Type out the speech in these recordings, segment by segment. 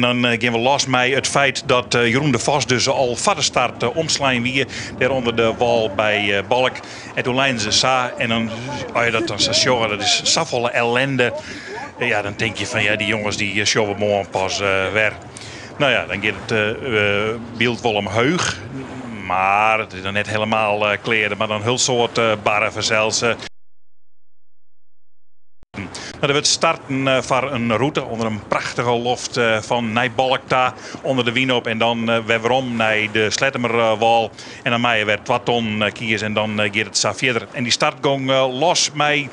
Dan gean we los mei it feit dat Jeroen de Vos dus al foar de start omslein wie. Dêr ûnder de wâl by Balk. En toen leinen se sa en dan, as je dat dan sa sjogge, dat is safolle ellende. Ja, dan tink je fan ja, dy jonges dy sjogge we moarn pas wer. No ja, dan giet it byld wol omheech. Mar it is noch net helemaal klear. Mar dan in hiel soad barre fansels. No, der wurdt starten foar in rûte ûnder in prachtige loft fan Nij Balk ta ûnder de wyn op en dan wer werom nei de Sleattemerwâl. En dan meie je wer twa tonnen kieze en dan giet it sa fierder. En dy start gong los mei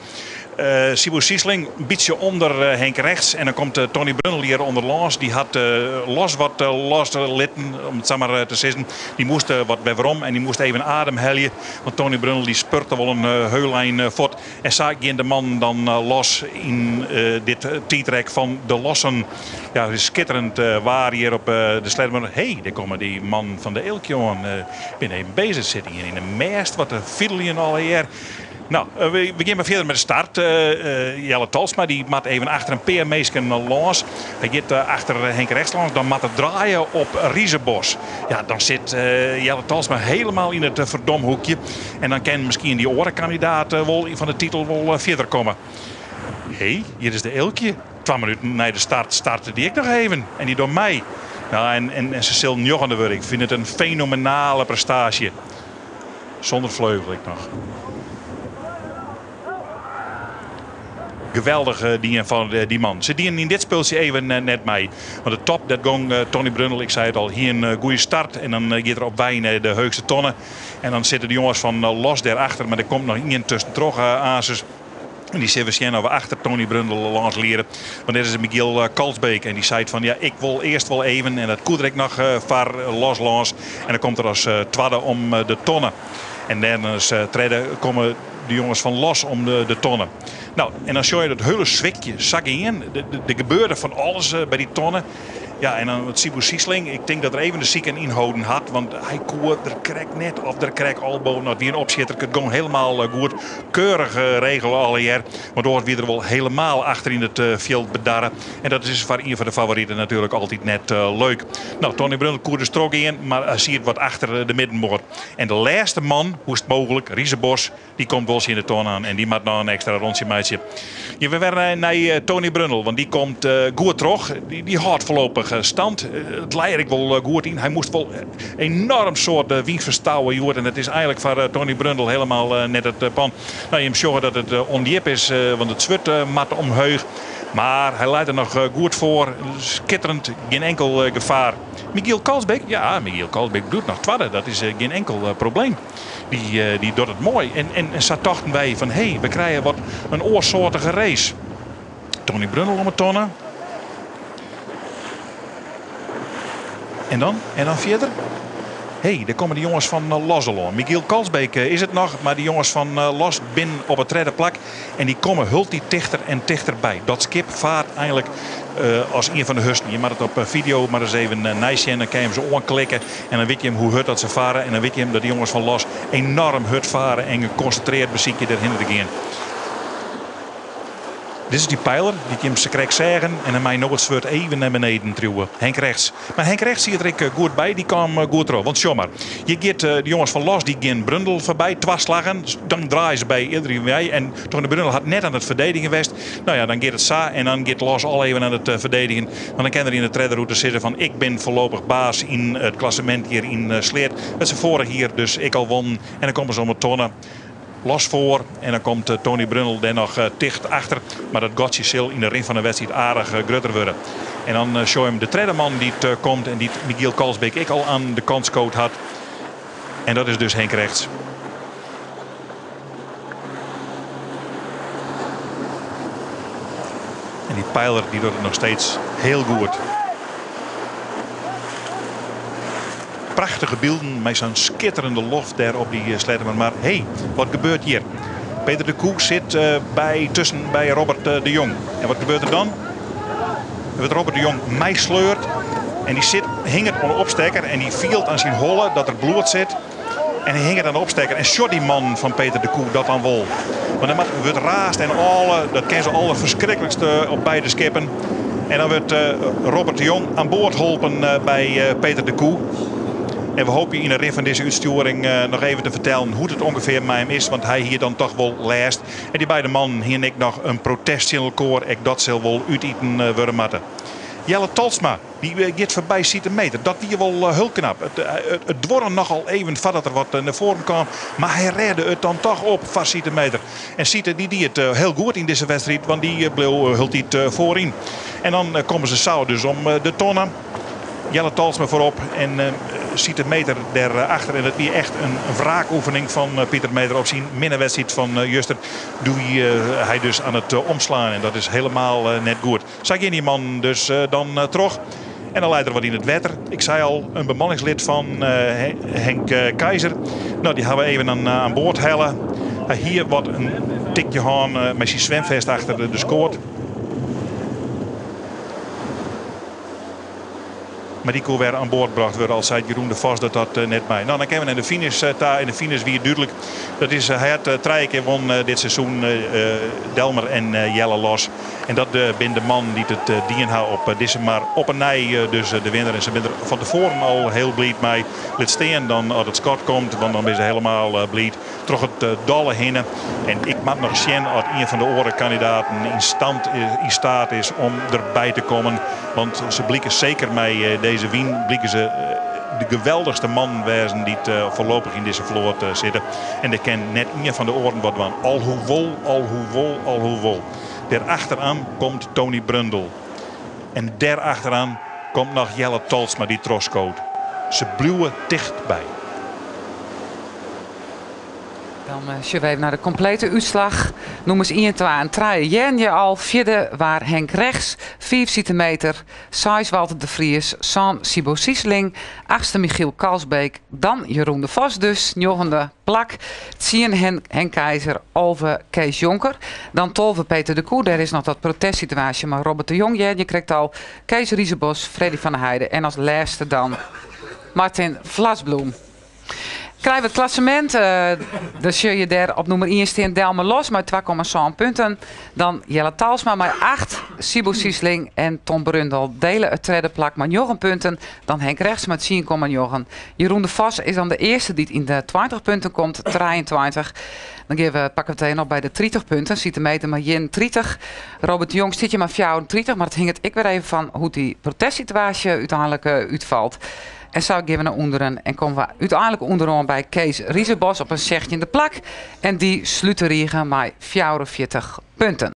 Siebo Siesling, in bytsje ûnder Henk Regts. En dan komt Tony Brundel hjir ûnderlâns. Dy hat los wat los litten, om it sa mar te sizzen. Dy moast wat wer werom en dy moast even adem helje. Want Tony Brundel dy spurte wol in heul ein fuort. En sa gean de mannen dan los yn dit tiidrek fan de lossen. Ja, it is skitterend waar hjir op de Sleattemer. Hé, dêr komme dy mannen fan de Eelkje oan. Ik bin even bezich, sit ien yn de mêst wat te fideljen allegear. No, we gean mar fierder mei de start. Jelle Talsma dy moat even achter in pear minsken lâns. Hy giet achter Henk Regts lâns. Dan moat er draaie op Riezebos. Ja, dan sit Jelle Talsma helemaal yn it ferdomhoekje. En dan kin miskien dy oare kandidaat wol fan de titel wol fierder komme. Hé, hjir is de Eelkje. Twa minuten nei de start starte dy ek noch even. En dy docht mei. Nou, en, en, en se sil njoggende wurde. Ik fyn it in fenomenale prestaasje. Sûnder fleugel ek noch. Geweldich dien fan dy man. Se dienen yn dit spultsje even net mei. Want de top, dat gong Tony Brundel, ik sei it al, hie in goede start. En dan giet er op wei nei de heechste tonne. En dan sitte de jonges fan Los dêrachter, mar der komt noch ien tuskentroch aansens. En dy sille we sjen of we achter Tony Brundel lâns liede. Want dit is Michiel Kalsbeek en dy seit fan ja, ik wol earst wol even. En dat koe er ek noch foar Los lâns. En dan komt er as twadde om de tonne. En dan as tredde komme de jonges fan Los om de tonne. No, en dan sjoch je dat hiele swikje sa gean. Der gebeurde fan alles by dy tonne. Ja, en dan Siebo Siesling. Ik tink dat er even de siken ynholden hat, want hy koe der krekt net of der krekt al boven. It wie in opsjitter, it gong helemaal goed. Keurich regele allegear. Want oars wie er wol helemaal achter yn it fjild bedarre. En dat is foar ien fan de favoriten natuerlik altyd net leuk. No, Tony Brundel koe dus trochgean, mar hy siet wat achter de middenmoat. En de lêste man, hoe is it mooglik, Riezebos, Dy komt wol tsjin de ton oan en dy moat noch in ekstra rûntsje meitsje. Gean we wer nei Tony Brundel, want dy komt goed troch. Dy hâldt foarlopich stand. It lei er ek wol goed yn. Hy moast wol enoarm soad wyn ferstouwe hjoed en it is eigenlik foar Tony Brundel helemaal net it plan. No, jim sjogge dat it ûndjip is, want it swurd moat omheech. Mar hy leit der noch goed foar. Skitterend, gjin enkel gefaar. Michiel Kalsbeek, ja, Michiel Kalsbeek bliuwt noch twadde. Dat is gjin enkel probleem. Dy docht it moai. En, en, en sa tochten wy fan hé, we krije wat in oarsoartige race. Tony Brundel om 'e tonne. En dan? En dan fierder? Hé, dêr komme de jonges fan Los al oan. Michiel Kalsbeek is it noch, mar de jonges fan Los binne op it tredde plak. En dy komme hieltyd tichter en tichterby. Dat skip faart eigenlik as ien fan de hurdsten. Je moatte it op fideo mar ris even neisjen. Dan kinne je se oanklikke en dan witte je hoe hurd dat se farre. En dan witte je dat de jonges fan Los enoarm hurd farre en gekonsintrearre besykje derhinne te gean. Dit is dy peiler dy't jim sakrekt seagen. En dan mei no it swurd even nei beneden triuwe. Henk Regts. Mar Henk Regts siet der ek goed by. Dy kaam goed troch. Want sjoch mar, hjir giet de jonges fan Los, dy gean Brundel foarby. Twa slaggen. Dan draaie se by iderien wei. En Tony Brundel hat net oan it ferdedigjen west. No ja, dan giet it sa. En dan giet Los al even oan it ferdedigjen. Want dan kin er yn de tredde rûte sizze fan ik bin foarlopich baas yn it klassemint hjir yn Sleat. Dat se foarich jier dus ek al wonnen. En dan komme se om 'e tonne. Los foar en dan komt Tony Brundel dêr noch ticht achter. Mar dat gatsje sil yn de rin fan de wedstriid aardich grutter wurde. En dan sjoch je him de tredde man dy't komt en dy't Michiel Kalsbeek ek al aan de kant skood hat. En dat is dus Henk Regts. En dy peiler dy docht it noch steeds hiel goed. Prachtige bylden mei sa'n skitterende loft dêr op dy Sleattemer Mar. Hé, wat gebeurt hjir? Peter de Koe sit by, tusken by Robert de Jong. En wat gebeurt der dan? Der wurdt Robert de Jong meisleurd. En dy sit, hinget oan de opstekker en dy fielt oan syn holle dat der bloed sit. En hy hinget oan de opstekker en sjocht dy mannen fan Peter de Koe dat dan wol. Want dan wurdt raasd en âle, dat ken se alderferskriklikste op beide skippen. En dan wurdt Robert de Jong aan board holpen by Peter de Koe. En we hoopje yn de rin fan dizze útstjoering noch even te fertellen hoe't it ûngefear mei him is. Want hy hie dan toch wol lêst. En dy beide mannen hiene ek noch in protest tsjin elkoar. Ek dat sil wol útiten wurde moatte. Jelle Talsma, dy giet foarby Siete Meter. Dat wie wol hiel knap. It duorre nochal even foardat er wat nei foaren kaam. Mar hy rêde it dan toch op foar Siete Meter. En Siete dy die it hiel goed yn dizze wedstriid, want dy bleau hieltyd foaryn. En dan komme se sa dus om de tonne. Jelle Talsma foarop en Siete Meter dêrachter. En dat wie echt in wraakoefening fan Pieter Meter op syn minne wedstriid fan juster. Doe wie hy dus oan it omslaan en dat is hielendal net goed. Sa gean dy mannen dus dan troch. En dan leit der wat yn it wetter. Ik sei al, in bemanningslid fan Henk Keizer. No, dy hawwe we even oan board helle. Hy hie wat in tikje hân mei syn swimfest achter de skoat. Mar dy koe wer oan board brocht wurde, al seit Jeroen de Vos dat dat net mei. No, dan kinne we nei de finish ta. En de finish wie dúdlik. Dat is, hy hat trije kear wûn dit seizoen, Delmer en Jelle Los. En dat binne de mannen dy't it dien ha op dizze mar. Op 'e nij dus de winner. En se binne der fan tefoaren al hiel bliid mei. Lit stean dan as it skot komt, want dan binne se helemaal bliid. Troch it dolle hinne. En ik moat noch sjen oft ien fan de oare kandidaten yn stand, yn staat is om derby te kommen. Want se blike seker mei dizze wyn blike se de geweldichste mannen wêzen dy't foarlopich yn dizze float sitte. En der kin net ien fan de oaren wat dwaan. Alhoewol, alhoewol, alhoewol. Dêrachteroan komt Tony Brundel. En dêrachteroan komt noch Jelle Talsma dy't trochskoot. Se bliuwe tichtby. Dan sjogge we even nei de komplete útslach. Nûmers ien, twa en trije hearden je al. Fjirde waar Henk Rechts, fiif Siete Meter, seis Walter de Vries, sân Sibo Siesling, achtste Michiel Kalsbeek, dan Jeroen de Vos dus, njoggende plak, tsien Henk Keizer, 11 Kees Jonker, dan 12 Peter de Koe, dêr is noch dat protestsituaasje mei Robert de Jong, hearden je krekt al, Kees Riezebos, Freddy van der Heijden en as lêste dan Martin Vlasbloem. Krije we it klassemint. Dan sjogge je dêr op nûmer ien stean Delmer Los mei 2,7 punten. Dan Jelle Talsma mei 8. Sibo Siesling en Tom Brundel dele it tredde plak mei njoggen punten. Dan Henk Rechts mei 10,9. Jeroen de Vos is dan de earste dy't yn de 20 punten komt, 23. Dan gean we, pakke we it even op by de 30 punten. Siete Meter mei 31. Robert de Jong stiet hjir mei 34, mar it hinget ek wer even fan hoe't dy protestsituaasje úteinlik útfalt. En sa gean we nei ûnderen en komme we úteinlik ûnderoan by Kees Riezebos op in sechtjinde plak. En dy slút de rige mei 44 punten.